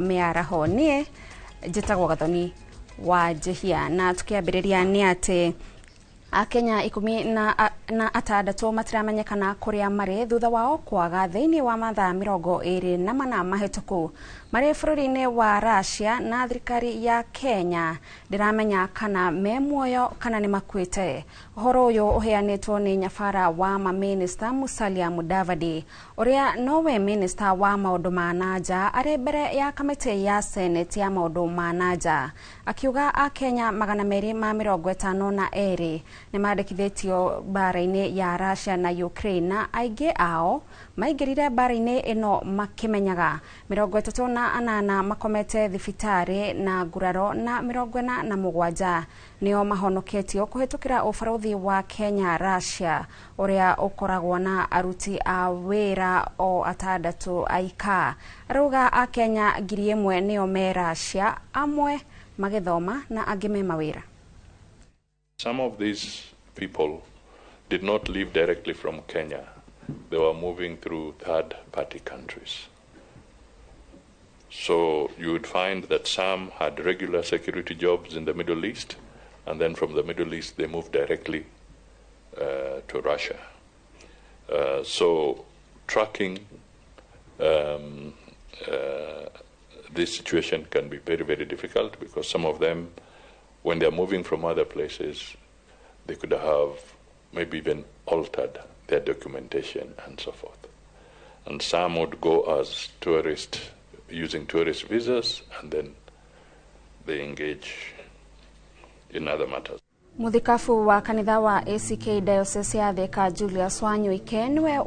Mĩaraho niĩ njĩtagwo Gathoni wa Njĩhia na tukiambĩrĩria nĩ atĩ Akenya 16 matiramenyekana kũrĩa marĩ thutha wao kwaga thĩinĩ wa mathaa 24 mahĩtũku marĩ bũrũri-inĩ wa Russia, na thirikari ya Kenya ndĩramenya kana me muoyo kana nĩ makuĩte. Ũhoro ũyũ ũheanĩtwo nĩ nyabara wa mamĩnĩsta Musalia Mudavadi, ũrĩa nowe minista wa maũndũ ma nanja, arĩ mbere ya kamĩtĩ ya Senate ya maũndũ ma nanja, akiuga Akenya 252 nĩ mandĩkithĩtio mbara-inĩ ya Russia na Ukraine, na aingĩ ao maingĩrire mbara-inĩ ĩno makĩmenyaga. 38 makomete thibitarĩ na nguraro na 47 nĩo mahonoketio kũhĩtũkĩra ũbarũthi wa Kenya Russia, ũrĩa ũkoragwo na aruti a wĩra o atandatũ aika. Arauga Akenya 1000 nĩo me Russia, amwe magĩthoma na angĩ me mawĩra. Some of these people did not leave directly from Kenya. They were moving through third party countries. So you would find that some had regular security jobs in the Middle East, and then from the Middle East they moved directly to Russia. So tracking this situation can be very, very difficult because some of them, when they are moving from other places, they could have maybe even altered their documentation and so forth. And some would go as tourists using tourist visas, and then they engage in other matters. Muthikabu wa kanitha wa ACK Diocese ya Thika, Julius Wanyoike, niwe.